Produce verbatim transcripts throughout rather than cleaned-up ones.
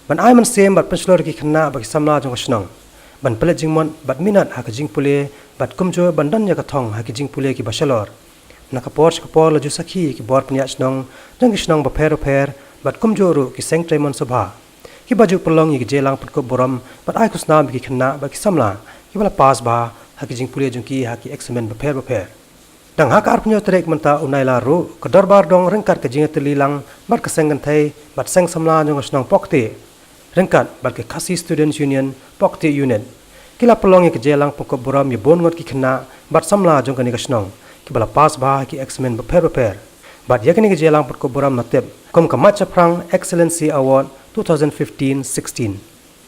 Ban ai mynsiem bad pynshlur ïa ki khynnah bad ki samla jong ka shnong ban pynleit jingmut bad minot ha ka jingpule bad kumjuh ban don ïa ka thong ha ki jingpule kiba shalor. Na ka por sha ka por la ju sakhi ïa ki bor pynïaid shnong jong ki shnong bapher bapher bad kumjuh ruh ki seng trei mon sabha kiba ju pynlong ïa ki jingïalang pynkup burom bad ai khusnam ïa ki khynnah bad ki samla kiba la pass bha ha ki jingpule jong ki ha ki eksamin bapher bapher. Tang ha ka arphew tarik mynta u Nailar ruh ka dorbar dong ryngkat ka jingïatylli lang bad ka seng kynthei bad seng samla jong ka shnong Pokti ryngkat bad ka Khasi Students Union Pokti Unit ki la pynlong ïa ka jingïalang pynkup burom ïa bun ngut ki khynnah bad samla jong kane ka shnong kiba la pass bha ha ki eksamin bapher bapher. Bad ïa kane ka jingïalang pynkup burom la tip kum ka Mait Shaphrang Excellency Award two thousand fifteen sixteen.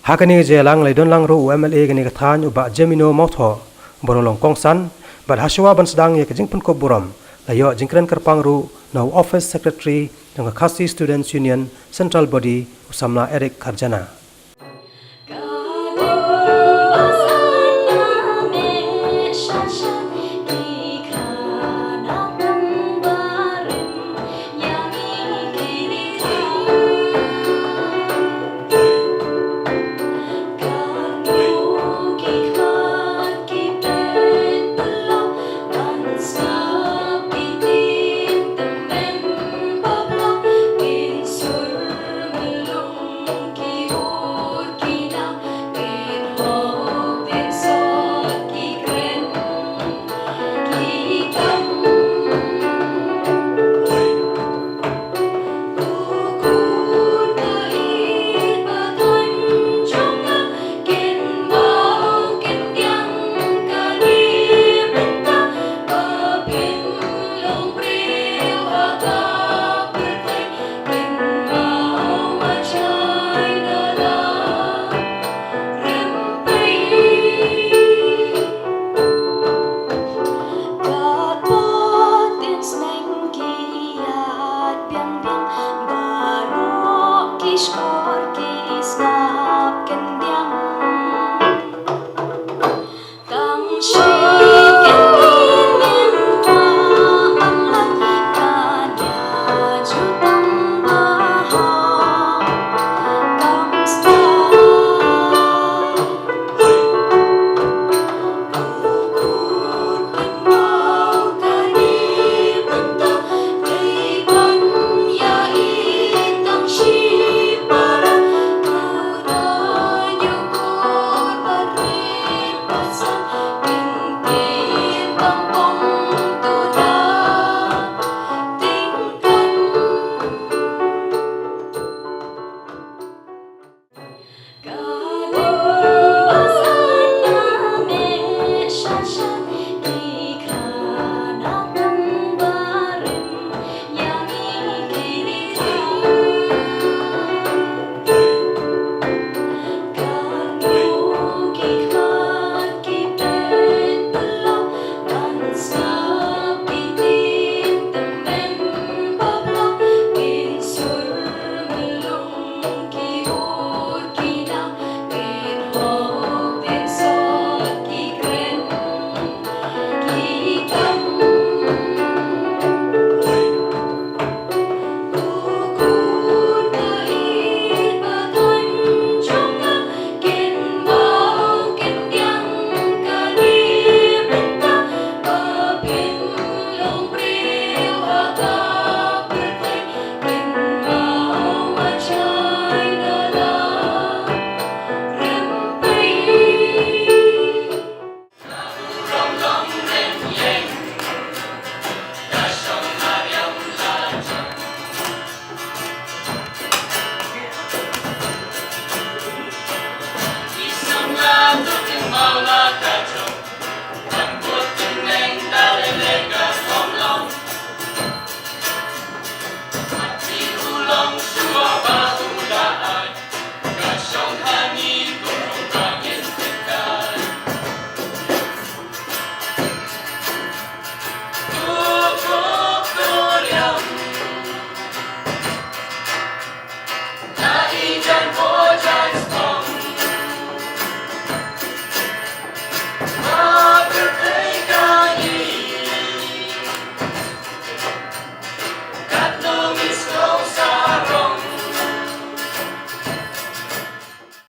Ha kane ka jingïalang la ïadon lang ruh u M L A kane ka thaiñ u Bah Jemino Mawthoh, bad u long kongsan, bad ha shuwa ban sdang ïa ka jingpynkup burom la ïoh jingkren kyrpang ruh na u Office Secretary jong ka Khasi Students Union Central Body, u samla Eric Kharjana.